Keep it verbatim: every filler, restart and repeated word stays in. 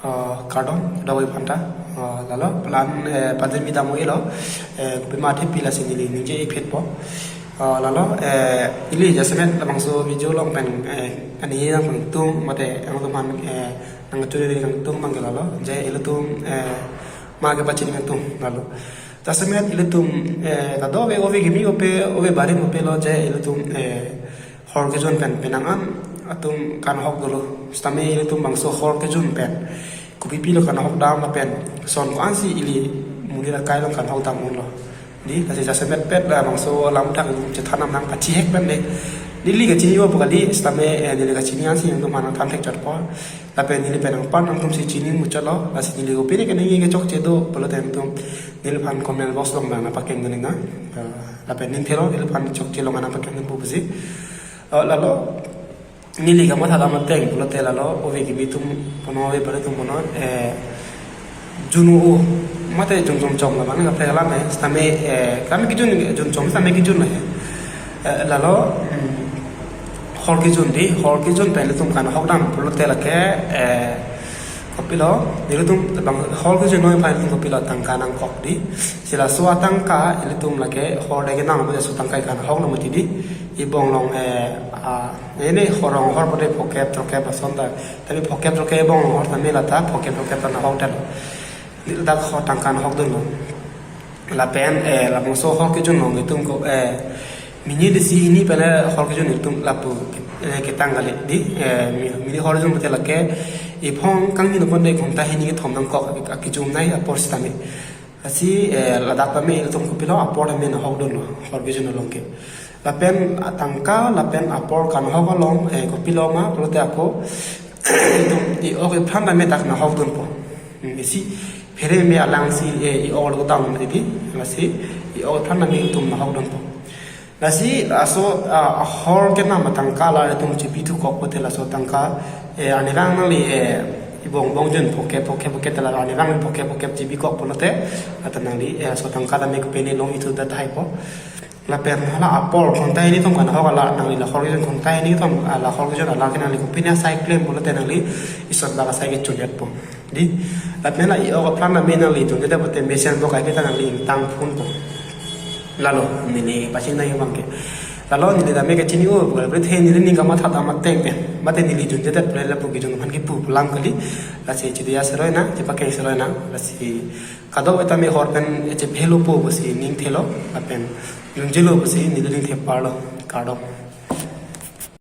Uh, kardom, doi phanta. Uh, lalo, plan, eh, pandemi dam-elo, eh, kopi ma thepi lasi neli ningje-ik phet po. Uh, lalo, eh, ili jasemet labangso video along pen, eh, ani nangtum mate nangtum aphan, eh, nangchuri nangtum abang ke lalo, je ilitum, eh, ma kepachini nangtum lalo. Jasemet ilitum, eh, kadokave ove kimi ope, ove barim ope lo je ilitum, eh, hor kejun pen penang an atum kanhok dolo. Sitame ilitum bangso hor kejun pen kopipi lo kanhok dam lapen son ko-ansi ili monit akai along kanhok dam unlo. Di, lasi jasemet pet labangso alam thak chethan nang pachihek pen de. Neli kachini-o pu kali, sitame, eh, neli kachini ansi nangtum aphan nangthan thek chot po. Lapen neli pen nangpan nangtumsi chini muchot lo, lasi neli kopine kaningje kechokche do pulote nangtum neliphan comment box along nangpakeng dun nang. Eh, lapen ning thelo neliphan chokche along nangpakeng dun pu pusi. Eh, lalo, neli kamatha dam ateng pulote lalo, ove kimi atum punon, ove barim atum punon, eh, jun-o mate jun chomchom labang kaprek alam he, sitame, eh, kan kejun, jun chom sitame kejun he. Eh, lalo, hmm, hor kejun di, hor kejun pen ilitum kanhok dam pulote lake, eh, kopilo, ilitum bang hor kejun noi aphan ilitum kopilo tangka nangkok di. Si laso atangka ilitum lake hor de kenam laso tangka kanhok lo mati di. Ibong along, eh, ah, ini horong hor pute phokep throkep ason ta. Tapi phokep throkep ibong along hor tame lata phokep throkep ta nahok dam. Neli dak hor tangka nahok dunlo. Lapen, eh, labangso hor kejun along itum ko, eh, minit isi hini pele hor kejun itum lapu, eh, ketang kali di, eh, mi-, minit hor kejun pute lake iphong kangni nopon de ghonta hini kethom nangkok akejun nai apor sitame. Lasi, eh, ladak tame ilitum kopilo apor tame nahok dunlo hor kejun along ke. Lapen atangka, lapen apor kanhok along, eh, kopilo ma, pulote ako, itum i-ok iphan tame dak nahok dunpo. Hmm, isi phere me alangsi, eh, i-ok lo dam titi, lasi i-ok iphan tame itum nahok dunpo. Lasi laso, ah, hor kenam atangka la itum chibithu kok pute laso tangka, eh, arnivang nangli, eh, ibong bong jun phokep phokep phokep ta la arnivang phokep phokep chibikok pulote, ata nangli, eh, laso tangka tame kopine long itu da thai po. Lapen hala apor ghonta hini thom kanhok ala nangli la hor kejun ghonta hini thom, ah, la hor kejun ala ke nangli kopine asai klem pulote nangli isot bak asai kechundet po. Di, lapen la i-ok apran tame nangli jundet pute mesen bo kai kita nangli ingtang phun po. Lalo, neli pachini nang abang ke. Lalo neli tame kachini-o, bukan berarti neli ning kamatha dam ateng pen. Mate neli jundet pule lapu kejun aphan kipu pulang kali. Lasi chidi ya seroi na, chepakeng seroi na. Lasi kadokave tame hor pen chephe lo po pusi ning thelo, lapen junjelo pusi neli ning thepar lo, kardom.